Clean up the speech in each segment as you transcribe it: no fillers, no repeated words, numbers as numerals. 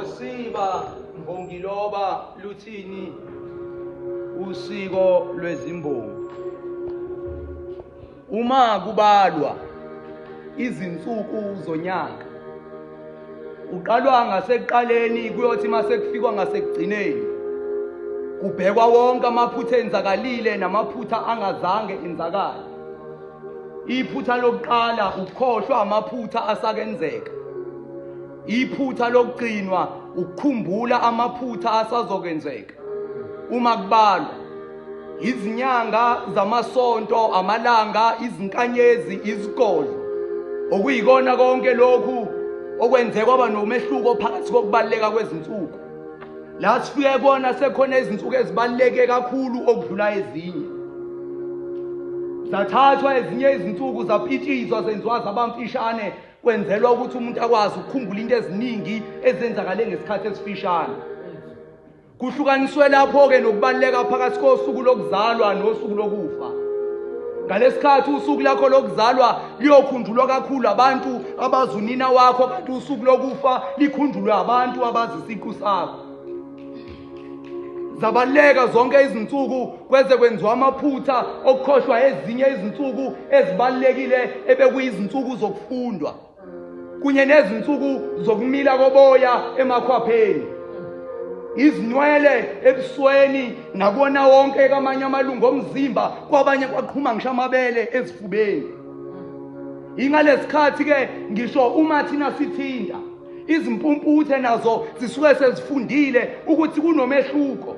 Ngosiba mbongiloba luthini usiko lwezimbongi. Uma kubalwa izinsuku zonyaka uqalwa ngasekuqaleni kuyothi masekufikwa ngasekugcineni kubhekwa wonke amaphutha enzakalile namaphutha angazange enzakale. Iphutha lokuqala ukukhohlwa amaphutha asakenzeka. Iphutha lokugcinwa ukukhumbula amaphutha asazokwenzeka. Uma kubalwa izinyanga zamasonto, amalanga, izinkanyezi, izigodlo, okuyikona konke lokhu okwenze kwaba nomehluko phakathi kokubaluleka kwezinsuku. La sifike kona sekhona izinsuku ezibaluleke kakhulu okudlula ezinye. Zathathwa ezinye izinsuku zapitshizwa zenziwa zaba mfishane kwenzelwa ukuthi umuntu akwazi ukukhumbula into eziningi ezenzakale ngesikhathi esifishane. Kuhlukaniswe lapho-ke nokubaluleka phakathi kosuku lokuzalwa nosuku lokufa. Ngalesikhathi usuku lakho lokuzalwa liyokhunjulwa kakhulu abantu abazi unina wakho, kanti usuku lokufa likhunjulwe abantu abazi isiqu sakho. Zabaluleka zonke izinsuku kweze kwenziwa amaphutha okukhohlwa ezinye izinsuku ezibalulekile ebekuyizinsuku zokufundwa kunye nezinsuku zokumila koboya emakhwapheni, izinwele ebusweni nakuwona wonke kamanye amalungu omzimba, kwabanye kwaqhuma ngisho amabele ezifubeni. Ingalesikhathi ke ngisho uma thina sithinta izimpumputhe nazo zisuke sezifundile ukuthi kunomehluko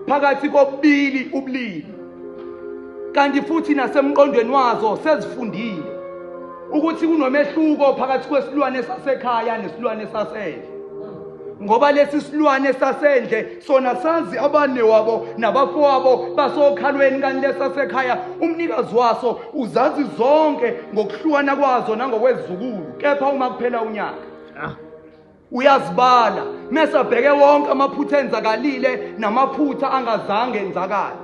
phakathi kobubili ubulili, kanti futhi nasemqondweni wazo sezifundile ukuthi kunomehluko phakathi kwesilwane sasekhaya nesilwane sasendle, ngoba lesi silwane sasendle sona sazi abane wabo nabafowabo basokhalweni, kanti lesasekhaya umnikazi waso uzazi zonke ngokuhlukana kwazo nangokwezizukulu. Kepha uma kuphela unyaka uyazibala mese abheke wonke amaphutha enzakalile namaphutha angazange enzakale.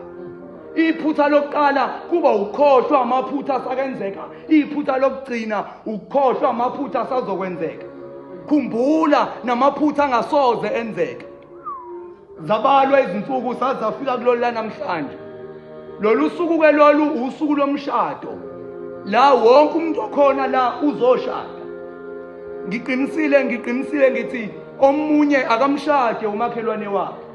Iphutha lokuqala kuba ukukhohlwa amaphutha asakenzeka, iphutha lokugcina ukukhohlwa amaphutha asazokwenzeka. Khumbula namaphutha angasoze enzeka. Zabalwa izinsuku saze zafika kulolu lanamhlanje. Lolu suku ke lolu usuku lomshado, la wonke umuntu okhona la uzoshada. Ngiqinisile, ngiqinisile ngithi omunye akamshade umakhelwane wakhe.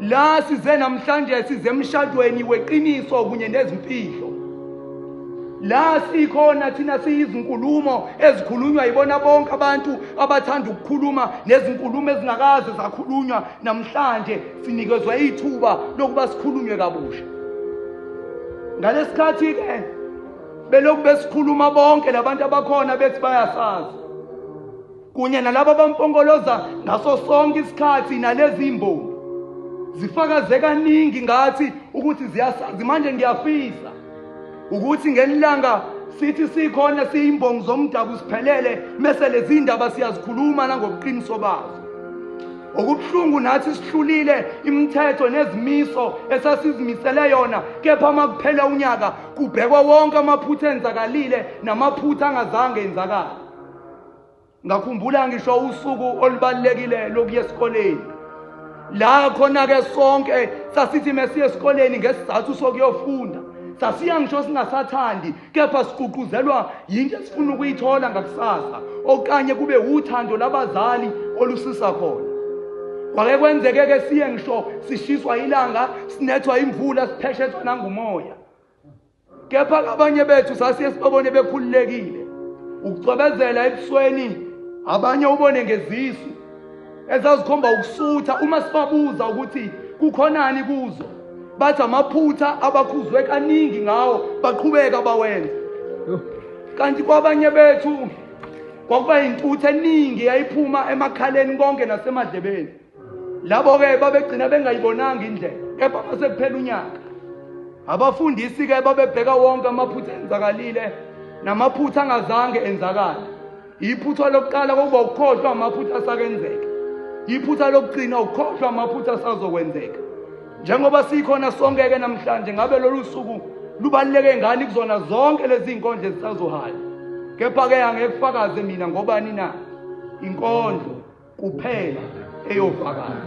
La size namhlanje size emshadweni weqiniso kunye nezimfihlo. La sikhona thina siyizinkulumo ezikhulunywa yibona bonke abantu abathanda ukukhuluma, nezinkulumo ezingakaze zakhulunywa namhlanje sinikezwa ithuba lokuba sikhulunywe kabusha. Ngalesikhathi ke belokhu besikhuluma bonke labantu abakhona bethi bayasazi, kunye nalabo abampongoloza ngaso sonke isikhathi, nalezi imbongi zifakaze kaningi ngathi ukuthi ziyasazi. Manje ngiyafisa ukuthi ngelanga sithi sikhona siyimbongi zomdabu siphelele, mese lezi ndaba siyazikhuluma nangobuqiniso bazo. Okubuhlungu nathi sihlulile imithetho nezimiso esasizimisele yona, kepha uma kuphela unyaka kubhekwa wonke amaphutha enzakalile namaphutha angazange enzakale. Ngakhumbula ngisho usuku olubalulekile lokuya esikoleni, la khona-ke sonke sasithi mesiye esikoleni ngesizathu sokuyofunda. Sasiya ngisho singasathandi, kepha sigqugquzelwa yinto esifuna ukuyithola ngakusasa, okanye kube uthando labazali olusisa khona. Kwake kwenzeke-ke siye ngisho sishiswa ilanga, sinethwa imvula, sipheshethwa nangumoya. Kepha abanye bethu sasiye sibabone bekhululekile, ukucwebezela ebusweni, abanye ubone ngezisu ezazikhomba ukusutha. Uma sibabuza ukuthi kukhonani kuzo, bathi amaphutha abakhuzwe kaningi ngawo baqhubeka bawenza. Kanti kwabanye bethu kwakuba intuthu eningi yayiphuma emakhaleni konke nasemadlebeni. Labo-ke babegcina bengayibonanga indlela, kepha mase kuphela unyaka abafundisi-ke babebheka wonke amaphutha enzakalile namaphutha angazange enzakale. Iphutha lokuqala kwakuba ukukhohlwa amaphutha asakenzeka, iphutha lokugcina ukukhohlwa amaphutha asazokwenzeka. Njengoba sikhona sonke-ke namhlanje, ngabe lolu suku lubaluleke ngani kuzona zonke lezi iy'nkondlo ezisazohaya? Kepha-ke angeke kufakaze mina ngobani na inkondlo. Kuphela eyofakaza.